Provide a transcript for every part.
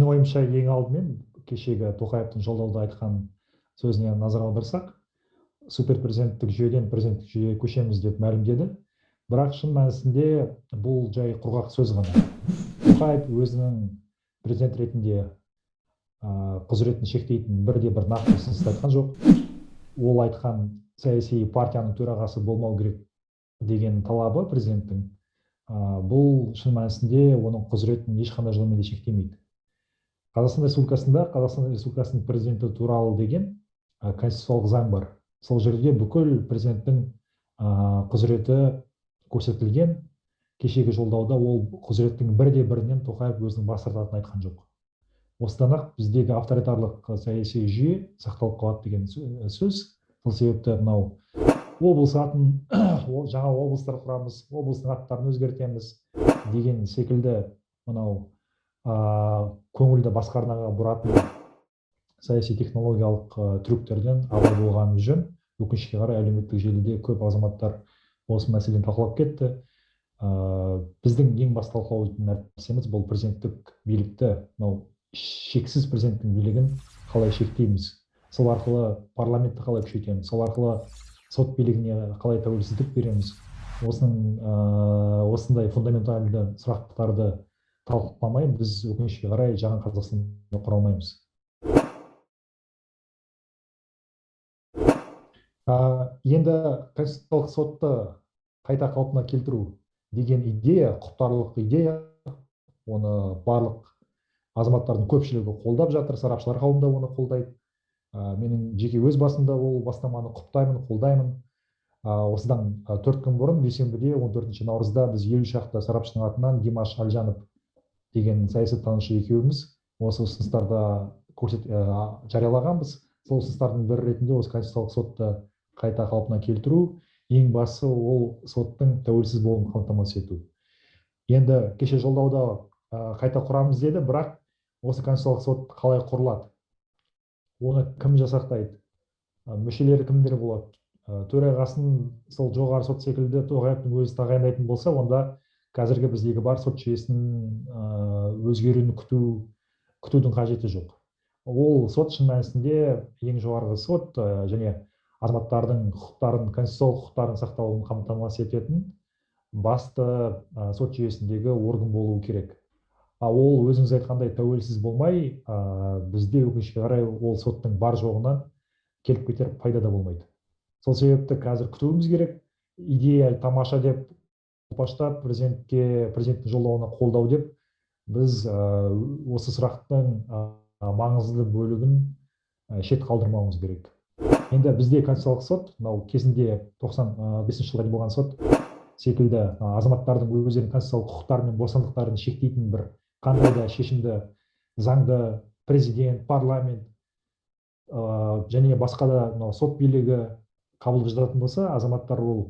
Менің ойымша, ең алдымен кешегі Тоқаевтың жолдауда айтқан сөзіне назар аударсақ, суперпрезиденттік жүйеден президенттік жүйеге көшеміз деп мәлімдеді. Бірақ шын мәнісінде бұл жай құрғақ сөз ғана. Тоқаев өзінің президент ретінде құзыретін шектейтін бірде бір нақты ұсыныс айтқан жоқ. Ол айтқан саяси партияның төрағасы болмау керек деген талабы президенттің, бұл шын мәнісінде оның құзыретін ешқандай жолмен де шектемейді. Қазақстан Республикасында Қазақстан Республикасының президенті туралы деген конституциялық заң бар. Сол жерде бүкіл президенттің құзыреті көрсетілген. Кешегі жолдауда ол құзыреттің бірде бірінен Тоқаев өзінің бас тартатынын айтқан жоқ. Осыдан ақ біздегі авторитарлық саяси жүйе сақталып қалады деген сөз. Сол себепті мынау облыс атын, жаңа облыстар құрамыз, облыстың аттарын өзгертеміз деген секілді мынау көңілді басқа арнаға бұратын саяси технологиялық трюктерден абай болғанымыз жөн. Өкінішке қарай, әлеуметтік желіде көп азаматтар осы мәселені талқылап кетті. Біздің ең басты талқылаудың нәрсеміз бұл президенттік билікті, мынау шексіз президенттің билігін қалай шектейміз, сол арқылы парламентті қалай күшейтеміз, сол арқылы сот билігіне қалай тәуелсіздік береміз. Осының осындай фундаментальды сұрақтарды талқыламай, біз өкінішке қарай жаңа Қазақстанды құра алмаймыз. Енді конституциялық сотты қайта қалпына келтіру деген идея құптарлық идея, оны барлық азаматтардың көпшілігі қолдап жатыр, сарапшылар қауымы да оны қолдайды. Менің жеке өз басымда ол бастаманы құптаймын, қолдаймын. Осыдан 4 күн бұрын, дүйсенбіде, 14 наурызда біз 50 шақты сарапшының атынан Димаш Әлжанов деген саясаттанушы екеуміз осы ұсыныстарды жариялағанбыз. Сол ұсыныстардың бірі ретінде осы конституциялық сотты қайта қалпына келтіру, ең бастысы ол соттың тәуелсіз болуын қамтамасыз ету. Енді кеше жолдауда қайта құрамыз деді, бірақ осы конституциялық сот қалай құрылады, оны кім жасақтайды, мүшелері кімдер болады, төрағасын сол жоғары сот секілді Тоқаевтың өзі тағайындайтын болса, онда қазіргі біздегі бар сот жүйесінің өзгеруін күтудің қажеті жоқ. Ол сот шын мәнісінде ең жоғарғы сот және азаматтардың құқықтарын, конституциялық құқықтарын сақтауын қамтамасыз ететін басты сот жүйесіндегі орган болуы керек. А ол өзіңіз айтқандай тәуелсіз болмай, бізде өкінішке қарай ол соттың бар жоғынан келіп кетер пайда да болмайды. Сол себепті қазір күтуіміз керек. Идея тамаша деп қолпаштап, президентке, президенттің жолдауына қолдау деп біз осы сұрақтың маңызды бөлігін шет қалдырмауымыз керек. Енді бізде конституциялық сот, мынау кезінде 95 жылға дейін болған сот секілді азаматтардың өздерінің конституциялық құқықтары мен бостандықтарын шектейтін бір қандай да шешімді заңды президент, парламент және басқа да мынау сот билігі қабылдап жататын болса, азаматтар ол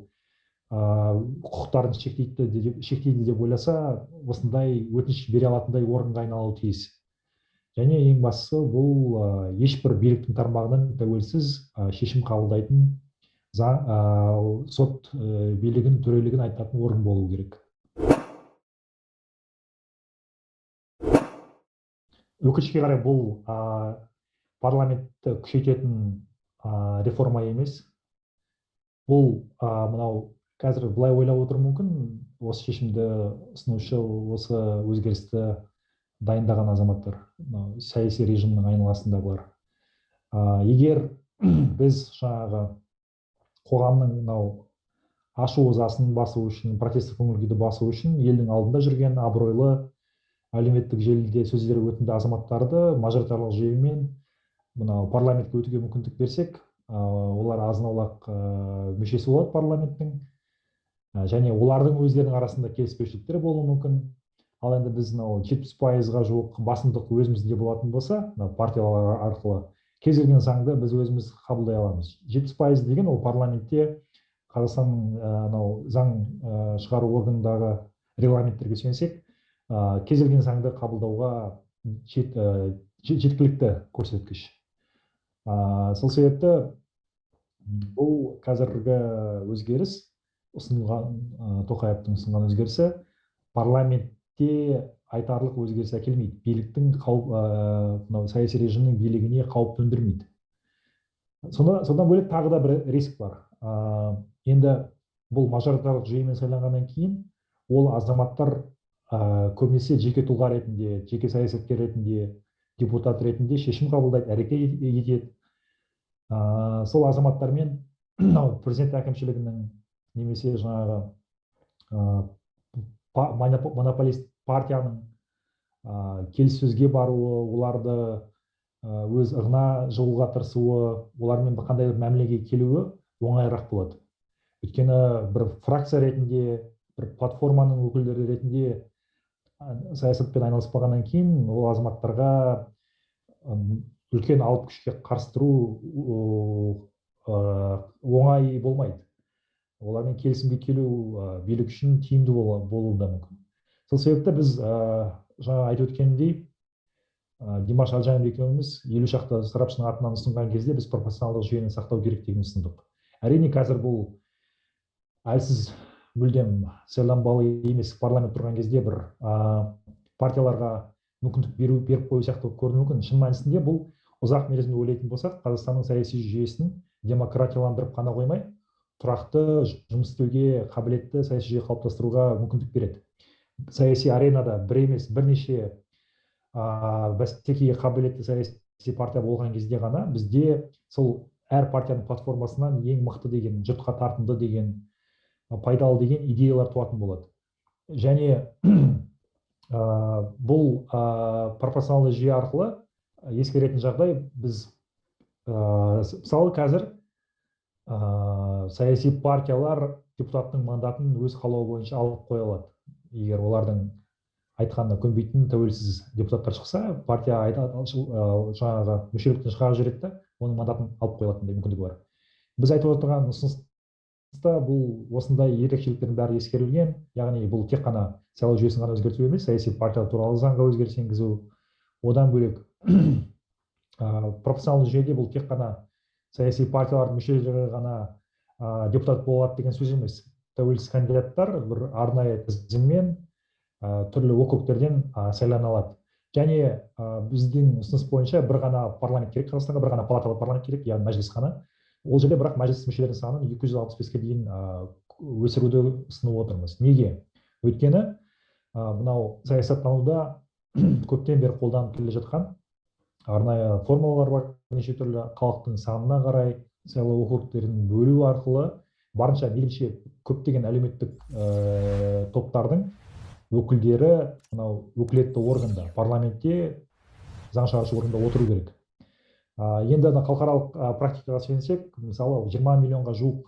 құқықтарын шектейді деп ойласа, осындай өтініш бере алатындай орынға айналуы тиіс. Және ең бастысы бұл ешбір биліктің тармағынан тәуелсіз шешім қабылдайтын сот билігін, төрелігін айтатын орын болу керек. Өкінішке қарай бұл парламентті күшейтетін реформа емес. Бұл мынау қазір былай ойлап отыруы мүмкін, осы шешімді ұсынушы, осы өзгерісті дайындаған азаматтар, мынау саяси режимнің айналасында бар. Егер біз жаңағы қоғамның мынау ашу ызасын басу үшін, протесттік көңіл күйді басу үшін елдің алдында жүрген абыройлы әлеуметтік желіде сөздері өтімді азаматтарды мажоритарлық жүйемен мынау парламентке өтуге мүмкіндік берсек, олар азын-аулақ мүшесі болады парламенттің, және олардың өздерінің арасында келіспеушіліктер болуы мүмкін. Ал енді біз мынау 70%-ға жуық басымдық өзімізде болатын болса, мынау партиялар арқылы кез келген заңды біз өзіміз қабылдай аламыз. 70% деген ол парламентте Қазақстанның мынау заң шығару органындағы регламенттерге сүйенсек, кез келген заңды қабылдауға жеткілікті көрсеткіш. Сол себепті бұл қазіргі өзгеріс, ұсынылған, Тоқаевтың ұсынған өзгерісі парламентте айтарлық өзгеріс әкелмейді, биліктің мынау саяси режимнің билігіне қауіп төндірмейді. Содан бөлек тағы да бір риск бар. Енді бұл мажоритарлық жүйемен сайланғаннан кейін ол азаматтар көбінесе жеке тұлға ретінде, жеке саясаткер ретінде, депутат ретінде шешім қабылдайды, әрекет етеді. Сол азаматтармен мынау президент әкімшілігінің немесе жаңағы монополист партияның келіссөзге баруы, оларды өз ығына жығуға тырысуы, олармен қандай бір мәмілеге келуі оңайырақ болады. Өйткені бір фракция ретінде, бір платформаның өкілдері ретінде саясатпен айналыспағаннан кейін ол азаматтарға үлкен алып күшке қарсы тұру оңай болмайды. Олармен келісімге келу билік үшін тиімді болуы да мүмкін. Сол себепті біз жаңа айтып өткенімдей, Димаш Әлжанов екеуміз 50 шақты сарапшының атынан ұсынған кезде біз пропорционалдық жүйені сақтау керек деген ұсындық. Әрине, қазір бұл әлсіз, мүлдем сайланбалы емес парламент тұрған кезде бір партияларға мүмкіндік беріп қою сияқты болып көрінуі мүмкін. Шын мәнісінде бұл ұзақ мерзімді ойлайтын болсақ, Қазақстанның саяси жүйесін демократияландырып қана қоймай, тұрақты жұмыс істеуге қабілетті саяси жүйе қалыптастыруға мүмкіндік береді. Саяси аренада бір емес, бірнеше бәсекеге қабілетті саяси партия болған кезде ғана бізде сол әр партияның платформасынан ең мықты деген, жұртқа тартымды деген, пайдалы деген идеялар туатын болады. Және бұл пропорционалды жүйе арқылы ескеретін жағдай, біз мысалы қазір саяси партиялар депутаттың мандатын өз қалауы бойынша алып қоя алады. Егер олардың айтқанына көнбейтін тәуелсіз депутаттар шықса, партия жаңағы мүшеліктен шығарып жібереді да, оның мандатын алып қоя алатындай мүмкіндігі бар. Біз айтып отырған ұсыныста бұл осындай ерекшеліктердің бәрі ескерілген, яғни бұл тек қана сайлау жүйесін ғана өзгерту емес, саяси партиялар туралы заңға өзгеріс енгізу. Одан бөлек пропорционалды жүйеде бұл тек қана саяси партиялардың мүшелері ғана депутат бола алады деген сөз емес. Тәуелсіз кандидаттар бір арнайы тізіммен түрлі округтерден сайлана алады. Және біздің ұсыныс бойынша бір ғана парламент керек Қазақстанға, бір ғана палаталы парламент керек, яғни мәжіліс қана. Ол жерде бірақ мәжіліс мүшелерінің санын 265-ке дейін өсіруді ұсынып отырмыз. Неге? Өйткені мынау саясаттануда көптен бері қолданып келе жатқан арнайы формулалар бар, неше түрлі халықтың санына қарай сайлау округтерін бөлу арқылы барынша мейлінше көптеген әлеуметтік топтардың өкілдері мынау өкілетті органда, парламентте, заң шығарушы органда отыру керек. Енді ана халықаралық практикаға сүйенсек, мысалы, 20 миллионға жуық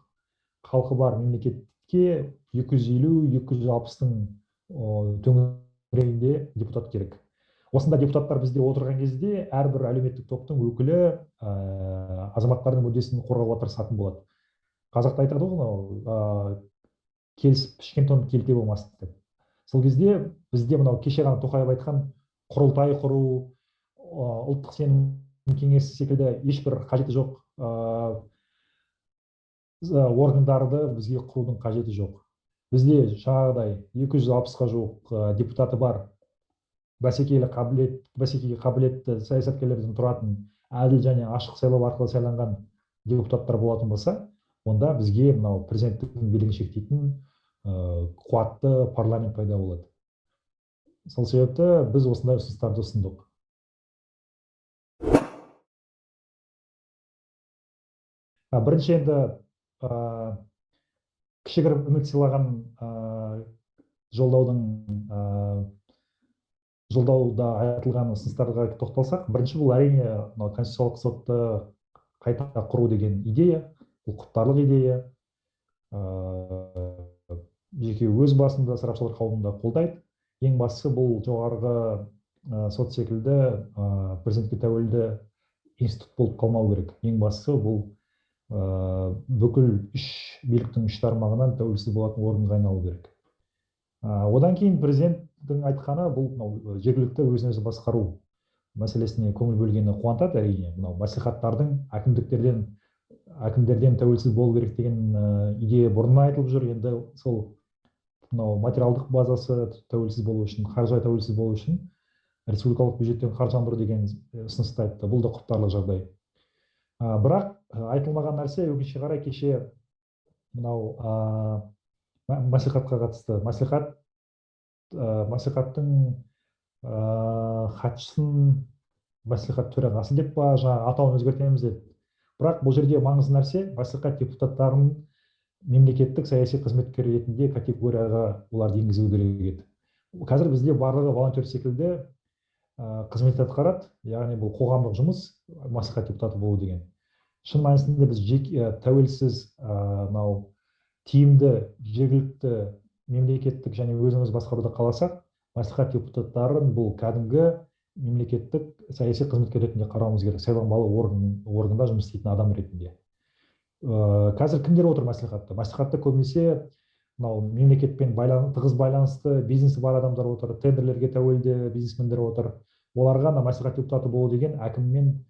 халқы бар мемлекетке 250, 260-тың төңірегінде депутат керек. Осында депутаттар бізде отырған кезде әрбір әлеуметтік топтың өкілі азаматтардың мүддесін қорғауға тырысатын болады. Қазақта айтады ғой, мынау келісіп пішкен тон келте болмас деп. Сол кезде бізде мынау кеше ғана Тоқаев айтқан құрылтай құру, ұлттық сенім кеңесі секілді ешбір қажеті жоқ органдарды бізге құрудың қажеті жоқ. Бізде жаңағыдай 260-қа жуық депутаты бар, бәсекеге қабілетті саясаткерлерден тұратын әділ және ашық сайлау арқылы сайланған депутаттар болатын болса, онда бізге мынау президенттің билігін шектейтін қуатты парламент пайда болады. Сол себепті біз осындай ұсыныстарды ұсындық. Бірінші енді кішігірім үміт сыйлаған жолдауда айтылған ұсыныстарға тоқталсақ, бірінші бұл әрине мынау конституциялық сотты қайта құру деген идея, бұл құптарлық идея. Жеке өз басымда сарапшылар қауымында қолдайды. Ең бастысы бұл жоғарғы сот секілді президентке тәуелді институт болып қалмау керек. Ең бастысы бұл бүкіл үш биліктің үш тармағынан тәуелсіз болатын орынға айналу керек. Одан кейін президенттің айтқаны бұл мынау жергілікті өзін өзі басқару мәселесіне көңіл бөлгені қуантады әрине. Мынау мәслихаттардың әкімдерден тәуелсіз болу керек деген идея бұрын айтылып жүр. Енді сол мынау материалдық базасы тәуелсіз болу үшін, қаржылай тәуелсіз болу үшін республикалық бюджеттен қаржыландыру деген ұсынысты айтты. Бұл да құптарлық жағдай. Бірақ айтылмаған нәрсе, өкінішке қарай, кеше мынау мәслихатқа қатысты мәслихаттың хатшысын мәслихат төрағасы деп па, жаңа атауын өзгертеміз деді. Бірақ бұл жерде маңызды нәрсе, мәслихат депутаттарын мемлекеттік саяси қызметкер ретінде категорияға оларды енгізу керек еді. Қазір бізде барлығы волонтер секілді қызмет атқарады, яғни бұл қоғамдық жұмыс, мәслихат депутаты болу деген. Шын мәнісінде біз жеке, тәуелсіз, мынау тиімді жергілікті мемлекеттік және өзіміз басқаруды қаласақ, мәслихат депутаттарын бұл кәдімгі мемлекеттік саяси қызметкер ретінде қарауымыз керек, сайланбалы органда жұмыс істейтін адам ретінде. Қазір кімдер отыр мәслихатта? Мәслихатта көбінесе мынау мемлекетпен тығыз байланысты бизнесі бар адамдар отыр, тендерлерге тәуелді бизнесмендер отыр. Оларға мына мәслихат депутаты болу деген әкіммен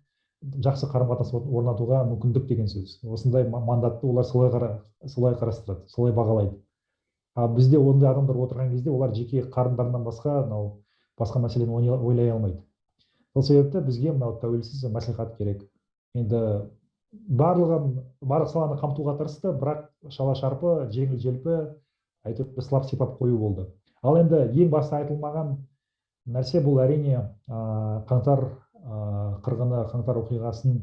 жақсы қарым-қатынас орнатуға мүмкіндік деген сөз. Осындай мандатты олар солай қарастырады, солай бағалайды. А бізде ондай адамдар отырған кезде олар жеке қарындарынан басқа мынау басқа мәселені ойлай алмайды. Сол себепті бізге мынау тәуелсіз мәслихат керек. Енді барлық саланы қамтуға тырысты, бірақ шала шарпы, жеңіл желпі әйтеуір сылап сипап қою болды. Ал енді ең басты айтылмаған нәрсе бұл әрине қаңтар қырғыны, қаңтар оқиғасын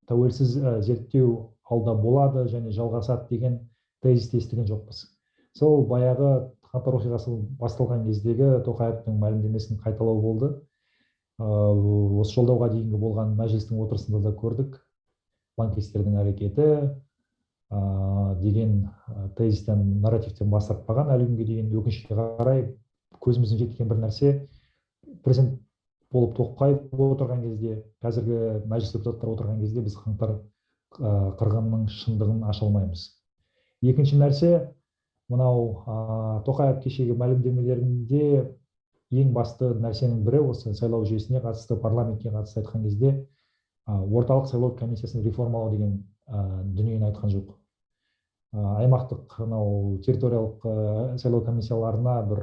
тәуелсіз зерттеу алда болады және жалғасады деген тезисті естіген жоқпыз. Сол баяғы қаңтар оқиғасы басталған кездегі Тоқаевтың мәлімдемесін қайталау болды. Осы жолдауға дейінгі болған мәжілістің отырысында да көрдік. Лаңкестердің әрекеті деген тезистен, нарративтен бас тартпаған әлі күнге дейін. Өкінішке қарай көзіміздің жеткен бір нәрсе, президент болып Тоқаев отырған кезде, қазіргі мәжіліс депутаттары отырған кезде біз қаңтар қырғынының шындығын аша алмаймыз. Екінші нәрсе, мынау Тоқаев кешегі мәлімдемелерінде ең басты нәрсенің бірі осы сайлау жүйесіне қатысты, парламентке қатысты айтқан кезде орталық сайлау комиссиясын реформалау деген дүниені айтқан жоқ. Аймақтық мынау территориялық сайлау комиссияларына бір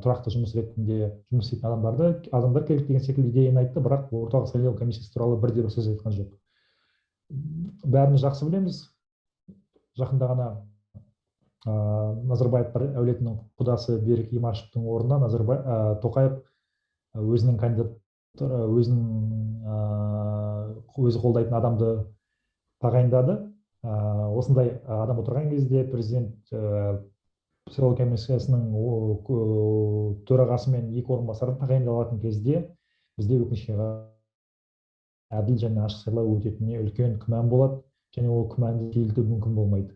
тұрақты жұмыс ретінде жұмыс істейтін адамдар керек деген секілді идеяны айтты, бірақ орталық сайлау комиссиясы туралы бірде бір сөз айтқан жоқ. Бәріміз жақсы білеміз, жақында ғана Назарбаевтар әулетінің құдасы Берік Имашевтың орнына Тоқаев өзінің кандидат, өзінің өзі қолдайтын адамды тағайындады. Осындай адам отырған кезде президент сайлау комиссиясының төрағасы мен екі орынбасарын тағайындалатын кезде бізде өкінішке әділ және ашық сайлау өтетініне үлкен күмән болады және ол күмәнді сейілту мүмкін болмайды.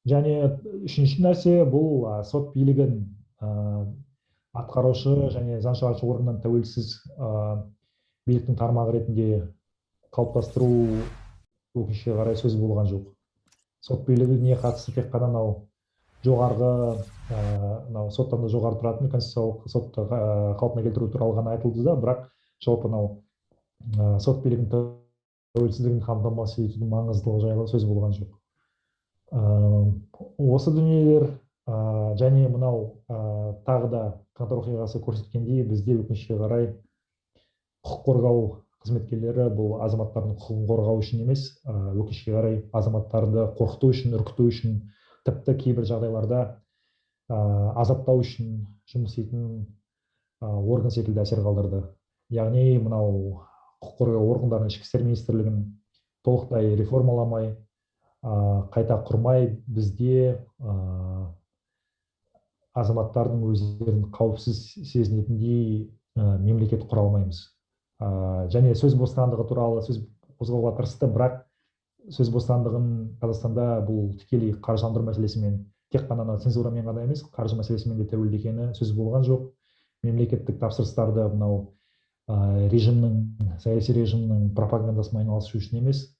Және үшінші нәрсе, бұл сот билігін атқарушы және заң шығарушы органнан тәуелсіз биліктің тармағы ретінде қалыптастыру өкінішке қарай сөз болған жоқ. Сот билігіне қатысты тек қана мынау жоғарғы, мынау соттан да жоғары тұратын конституциялық сотты қалпына келтіру туралы ғана айтылды да, бірақ жалпы мынау сот билігінің тәуелсіздігін қамтамасыз етудің маңыздылығы жайлы сөз болған жоқ. Осы дүниелер және мынау тағы да қаңтар оқиғасы көрсеткендей, бізде өкінішке қарай құқық қорғау қызметкерлері бұл азаматтардың құқығын қорғау үшін емес, өкінішке қарай азаматтарды қорқыту үшін, үркіту үшін, тіпті кейбір жағдайларда азаптау үшін жұмыс істейтін орган секілді әсер қалдырды. Яғни мынау құқық қорғау органдарын, ішкі істер министрлігін толықтай реформаламай, қайта құрмай, бізде азаматтардың өздерін қауіпсіз сезінетіндей мемлекет құра алмаймыз. Және сөз бостандығы туралы сөз қозғауға тырысты, бірақ сөз бостандығын Қазақстанда бұл тікелей қаржыландыру мәселесімен, тек қана цензурамен ғана емес, қаржы мәселесімен де тәуелді екені сөз болған жоқ. Мемлекеттік тапсырыстарды мынау режимнің, саяси режимнің пропагандасымен айналысу үшін емес,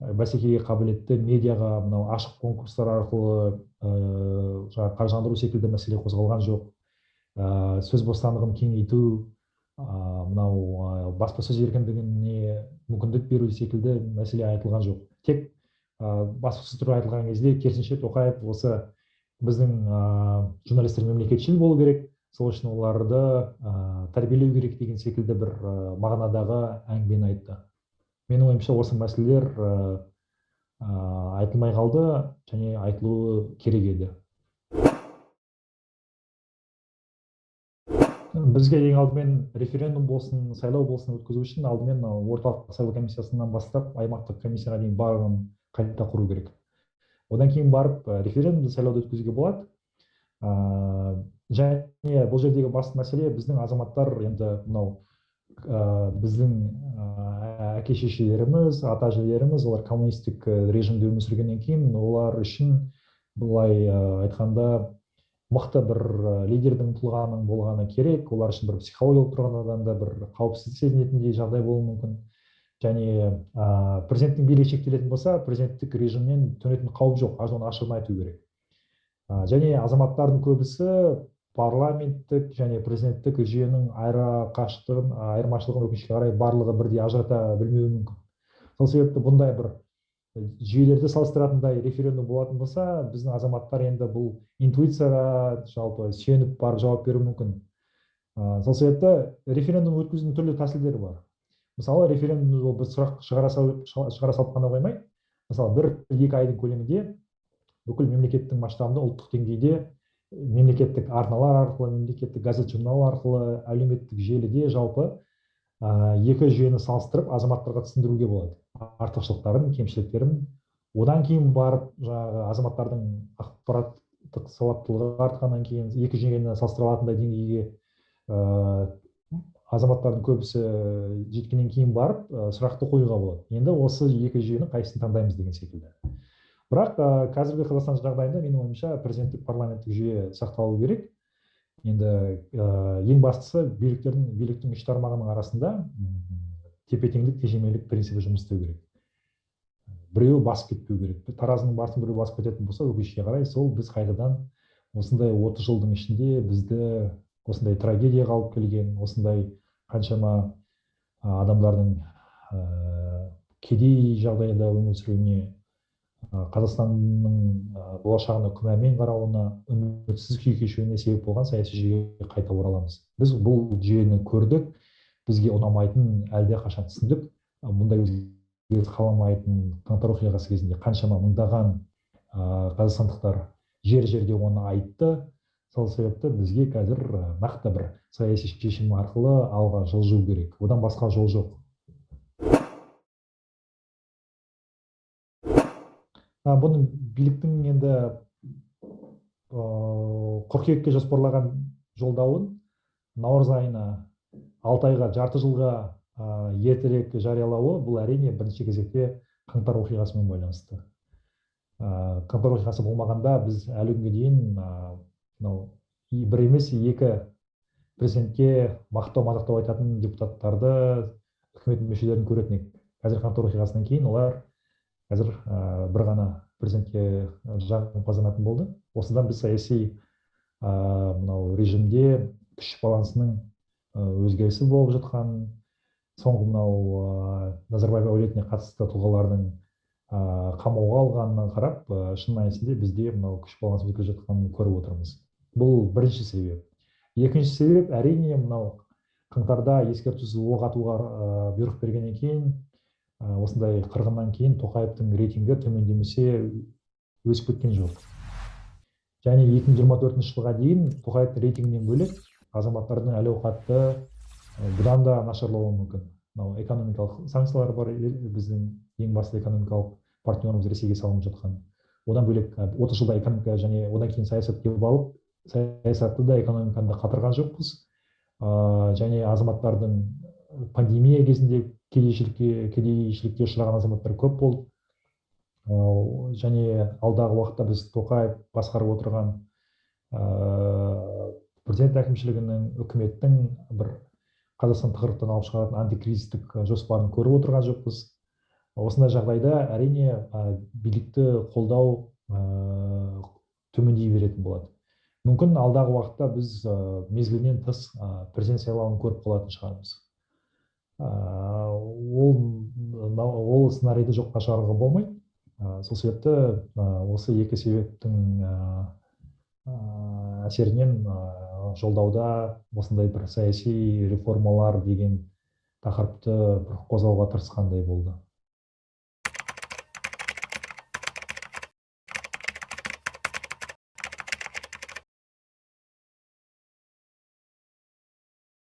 бәсекеге қабілетті медиаға мынау ашық конкурстар арқылы жаңағы қаржыландыру секілді мәселе қозғалған жоқ. Сөз бостандығын кеңейту, мынау баспасөз еркіндігіне мүмкіндік беру секілді мәселе айтылған жоқ. Тек баспасөз туралы айтылған кезде керісінше Тоқаев осы Біздің журналистер мемлекетшіл болу керек, сол үшін оларды тәрбиелеу керек деген секілді бір мағынадағы әңгімені айтты. Менің ойымша, осы мәселелер айтылмай қалды және айтылуы керек еді. Бізге ең алдымен референдум болсын, сайлау болсын өткізу үшін алдымен орталық сайлау комиссиясынан бастап аймақтық комиссияға дейін барлығын қайта құру керек. Одан кейін барып референдумды, сайлауды өткізуге болады. Және бұл жердегі басты мәселе, біздің азаматтар енді мынау біздің әке шешелеріміз, ата әжелеріміз, олар коммунистік режимде өмір сүргеннен кейін олар үшін былай айтқанда мықты бір лидердің, тұлғаның болғаны керек. Олар үшін бір психологиялық тұрғыдан да бір қауіпсіз сезінетіндей жағдай болуы мүмкін. Және президенттің билігі шектелетін болса, президенттік режимнен төнетін қауіп жоқ, оны ашығын айту керек. Және азаматтардың көбісі парламенттік және президенттік жүйенің айырмашылығын өкінішке қарай барлығы бірдей ажырата білмеуі мүмкін. Сол себепті бұндай бір жүйелерді салыстыратындай референдум болатын болса, біздің азаматтар енді бұл интуицияға жалпы сүйеніп барып жауап беруі мүмкін. Сол себепті референдум өткізудің түрлі тәсілдері бар. Мысалы, референдумды ол бір сұрақ шығара салып қана қоймай, мысалы, 1-2 айдың көлемінде бүкіл мемлекеттің масштабында, ұлттық деңгейде мемлекеттік арналар арқылы, мемлекеттік газет журнал арқылы, әлеуметтік желіде жалпы екі жүйені салыстырып азаматтарға түсіндіруге болады артықшылықтарын, кемшіліктерін. Одан кейін барып жаңағы азаматтардың ақпараттық сауаттылығы артқаннан кейін екі жүйені салыстыра алатындай деңгейге азаматтардың көбісі жеткеннен кейін барып сұрақты қоюға болады. Енді осы екі жүйені қайсысын таңдаймыз деген секілді. Бірақ қазіргі Қазақстан жағдайында менің ойымша президенттік парламенттік жүйе сақталу керек. Енді ең бастысы биліктің үш тармағының арасында тепе-теңдік, тежемелік принципі жұмыс істеу керек. Біреуі басып кетпеу керек. Таразының басын біреу басып кететін болса, өкінішке қарай сол біз қайтадан осындай 30 жылдың ішінде бізді осындай трагедияға алып келген, осындай қаншама адамдардың кедей жағдайда өмір сүруіне, Қазақстанның болашағына күмәнмен қарауына, үмітсіз күй кешуіне себеп болған саяси жүйеге қайта ораламыз. Біз бұл жүйені көрдік, бізге ұнамайтын әлде қашан түсіндік. Мұндай өзгеріс қаламайтын қаңтар оқиғасы кезінде қаншама мыңдаған қазақстандықтар жер-жерде оны айтты. Сол себепті бізге қазір нақты бір саяси шешім арқылы алға жылжу керек. Одан басқа жол жоқ. Бұның биліктің енді қыркүйекке жоспарлаған жолдауын наурыз айына, 6 айға, жарты жылға ертерек жариялауы, бұл әрине бірінші кезекте қаңтар оқиғасымен байланысты. Қаңтар оқиғасы болмағанда біз әлі күнге дейін мынау бір емес екі президентке мақтау мадақтау айтатын депутаттарды, үкімет мүшелерін көретін едік. Қазір қаңтар оқиғасынан кейін олар қазір бір ғана президентке жағымпазданатын болды. Осыдан біз саяси мынау режимде күш балансының өзгерісі болып жатқан, соңғы мынау Назарбаев әулетіне қатысты тұлғалардың қамауға алғанына қарап, шын мәнісінде бізде мынау күш балансы өзгеріп жатқанын көріп отырмыз. Бұл бірінші себеп. Екінші себеп, әрине, мынау қаңтарда ескертусіз оқ атуға бұйрық бергеннен кейін, осындай қырғыннан кейін Тоқаевтың рейтингі төмендемесе өсіп кеткен жоқ. Және 2024 жылға дейін Тоқаевтың рейтингінен бөлек азаматтардың әл-ауқаты бұдан да нашарлауы мүмкін. Мынау экономикалық санкциялар бар, біздің ең басты экономикалық партнеріміз Ресейге салынып жатқан. Одан бөлек 30 жылда экономика және одан кейін саясат келіп алып, саясатты да экономиканы да қатырған жоқпыз. Және азаматтардың пандемия кезінде кедейшілікке ұшыраған азаматтар көп болды. Және алдағы уақытта біз Тоқаев басқарып отырған президент әкімшілігінің, үкіметтің бір Қазақстан тығырықтан алып шығаратын антикризистік жоспарын көріп отырған жоқпыз. Осындай жағдайда әрине билікті қолдау төмендей беретін болады. Мүмкін алдағы уақытта біз мезгілінен тыс президент сайлауын көріп қалатын шығармыз. Ол сценарийді жоққа шығаруға болмайды. Сол себепті осы екі себептің әсерінен жолдауда осындай бір саяси реформалар деген тақырыпты бір қозғауға тырысқандай болды.